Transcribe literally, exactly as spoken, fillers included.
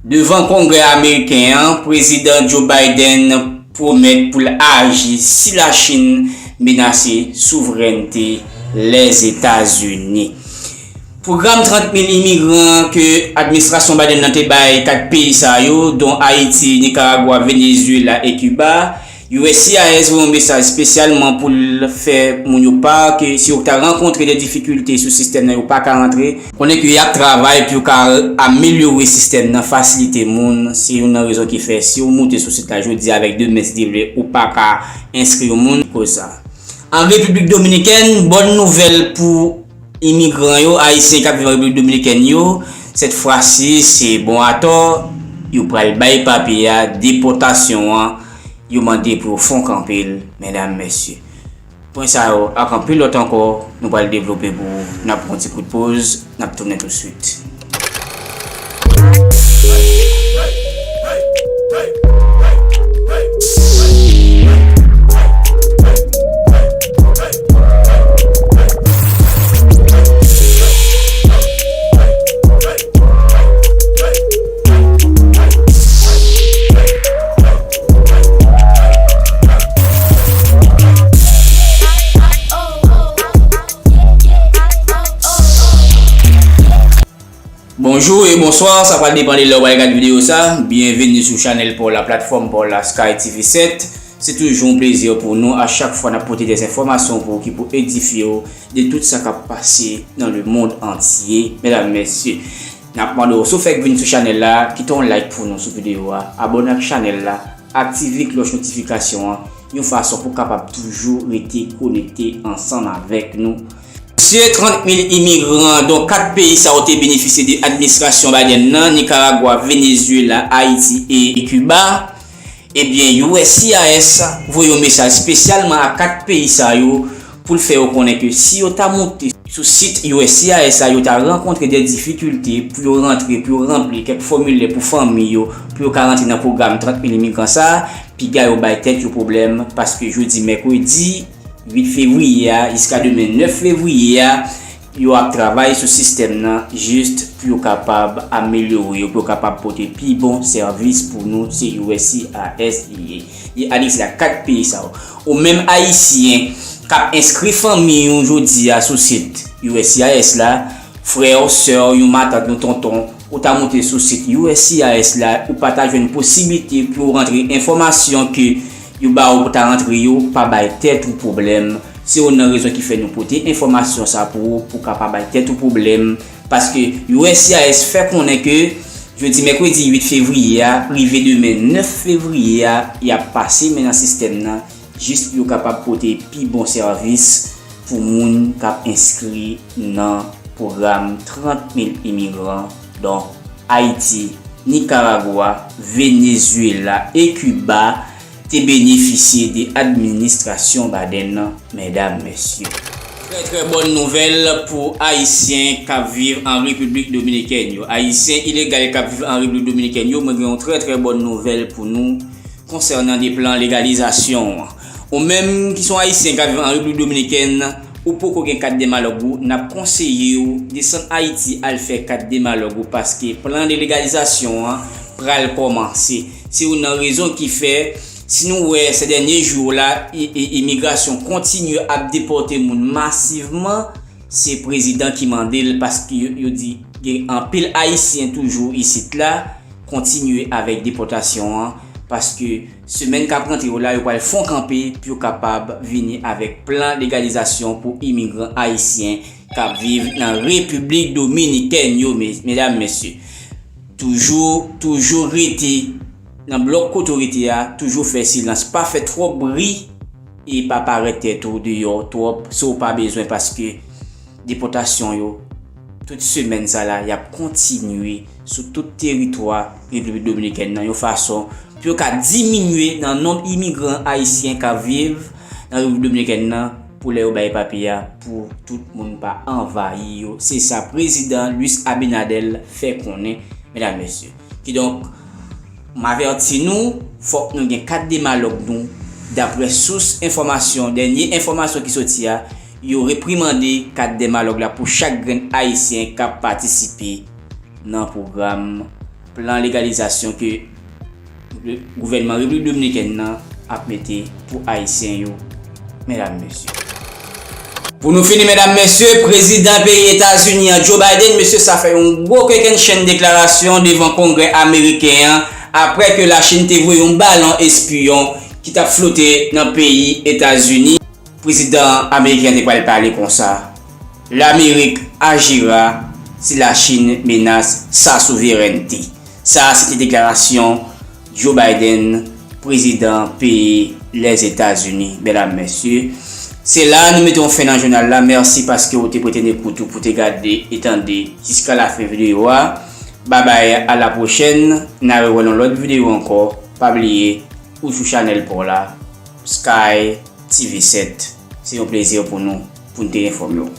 Devan Kongrè ameriken an, Prezidan Joe Biden pwomèt pou l aji si Lachin menase souvrènte Lèzetazini. Pwogram trant mil imigran ke administrasyon Biden nan te bay kat peyi sa yo, don Ayiti, Nikaragwa, Venezuela e Kiba, U S C I S voye yon mesaj espesyalman pou l fè moun yo pa ke si yo ta rankontre de difikilte sou sistèm nan, yo pa ka rantre. Konnen ke y ap travay pou yo ka amelyore sistèm nan, fasilite moun. Se youn nan rezon ki fè si w moute sou sit la jodi a avèk de men, si Dye vle, ou pa ka enskri yon moun koz sa. An Repiblik Dominikèn, bòn nouvèl pou imigran yo, Ayisyen k ap viv an Repiblik Dominikèn yo, sèt fwa si, se bon atò, yo pral bay papye a, depòtasyon an, yo mande pou yo fon kanpe l, medam, mesye. Pwen sa yo ak anpil lòt ankò, nou pral devlope pou ou. N ap pran yon ti kout poz, n ap tounen tousuit. Bonjou e bonswa, sa pral depann de lè w pral gade videyo sa. Byenveni sou chanèl pa w la, platfòm pa w la, Sky T V sèt. Se toujou yon plezi pou nou, a chak fwa n ap pote de enfòmasyon pou ou ki pou edifye w de tout sa k ap pase nan lemonn antye. Medam, mesye, n ap mande w, si w fèk vin sou chanèl la, kite yon like pou nou sou videyo a, abòne ak chanèl la, aktive klòch notifikasyon an, yon fason pou w kapab toujou rete konekte ansanm avèk nou. Mesye, trant mil imigran, donk kat peyi sa yo te benefisye de administrasyon Biden nan, Nikaragwa, Venezuela, Ayiti e Kiba. Ebyen, U S C I S voye yon mesaj espesyalman a kat peyi sa yo pou l fè yo konnen ke si yo ta moute sou sit U S C I S la, yo ta rankontre de difikilte pou yo rantre, pou yo ranpli kèk fòmilè pou fanmi yo, pou yo ka rantre nan pwogram trant mil imigran sa a, piga yo bay tèt yo pwoblèm, paske jodi mèkredi uit fevriye a jiska demen nèf fevriye a, yo ap travay sou sistèm nan jis pou yo kapab amelyore yo, pou yo kapab pote pi bon sèvis pou nou, se U S C I S li ye. Li adrese a kat peyi sa yo. Ou menm Ayisyen k ap enskri fanmi w jodi a sou sit U S C I S la, frè w, sè w, yon matant, yon tonton, ou ta moute sou sit U S C I S la, ou pa ta jwenn posiblite pou w rantre enfòmasyon ke yo ba w pou ta rantre yo, pa bay tèt ou pwoblèm. Se youn nan rezon ki fè nou pote enfòmasyon sa pou ou, pou w ka pa bay tèt ou pwoblèm. Paske U S C I S fè konnen ke jodi mèkredi uit fevriye a, rive demen nèf fevriye a, y ap pase men nan sistèm nan, jis pou yo kapab pote pi bon sèvis pou moun k ap enskri nan pwogram trant mil imigran, donk Ayiti, Nikaragwa, Venezuela e Kiba te benefisye de administrasyon Biden nan, medam, mesye. Trè, trè bòn nouvèl pou Ayisyen k ap viv an Repiblik Dominikèn yo. Ayisyen ilegal k ap viv an Repiblik Dominikèn yo, mwen gen yon trè, trè bòn nouvèl pou nou konsènan de plan legalizasyon an. Ou menm ki se yon Ayisyen k ap viv an Repiblik Dominikèn, ou poko gen kat de malòg ou, n ap konseye w desann Ayiti al fè kat de malòg ou, paske plan de legalizasyon an pral kòmanse. Se youn nan rezon ki fè, si nou wè se dènye jou la, i- i- imigrasyon kontinye ap depòte moun masivman, se prezidan ki mande l, paske yo, yo di gen anpil Ayisyen toujou isit la, kontinye avèk depòtasyon an, paske semèn k ap rantre yo la, yo pral fon kanpe pou yo kapab vini avèk plan legalizasyon pou imigran ayisyen k ap viv nan Repiblik Dominikèn yo, me- medam, mesye. Toujou, toujou rete nan blòk kote w rete a, toujou fè silans, pa fè twòp bri e pa parèt tèt ou deyò twòp si w pa bezwen, paske depòtasyon yo, tout semèn sa la, y ap kontinye sou tout teritwa Repiblik Dominikèn nan, yon fason pou yo ka diminye nan nonb imigran ayisyen k ap viv nan Repiblik Dominikèn nan, pou lè yo bay papye a, pou tout moun pa anvayi yo. Se sa prezidan Luis Abinader fè konnen, medam, mesye. Kidonk, m avèti nou, fòk nou gen kat de malòg nou. Daprè sous enfòmasyon, dènye enfòmasyon ki soti a, yo reprimande kat de malòg la pou chak grenn ayisyen k ap patisipe nan pwogram plan legalizasyon ke gouvènman Repiblik Dominikèn nan ap mete pou Ayisyen yo, medam, mesye. Pou nou fini, medam, mesye, prezidan peyi Etazini an, Joe Biden, mesye, sa fè yon gwo kokennchenn deklarasyon devan Kongrè ameriken an, apre ke Lachin te voye yon balon espiyon ki t ap flote nan peyi Etazini. Prezidan ameriken an te pral pale konsa: Lamerik ajira si Lachin menas sa souverènte. Sa a se te deklarasyon Joe Biden, prezidan peyi Lèzetazini. Medam, mesye, se la nou mete yon fen nan jounal la. Mèsi paske ou te prete n ekout ou pou te gade e tande jiska lafen videyo a. Babay, a la pwochèn. N a rewè nan lòt videyo ankò. Pa bliye, ou sou chanèl pa w la, Sky T V sèt. Se yon plezi pou nou, pou n te enfòme w.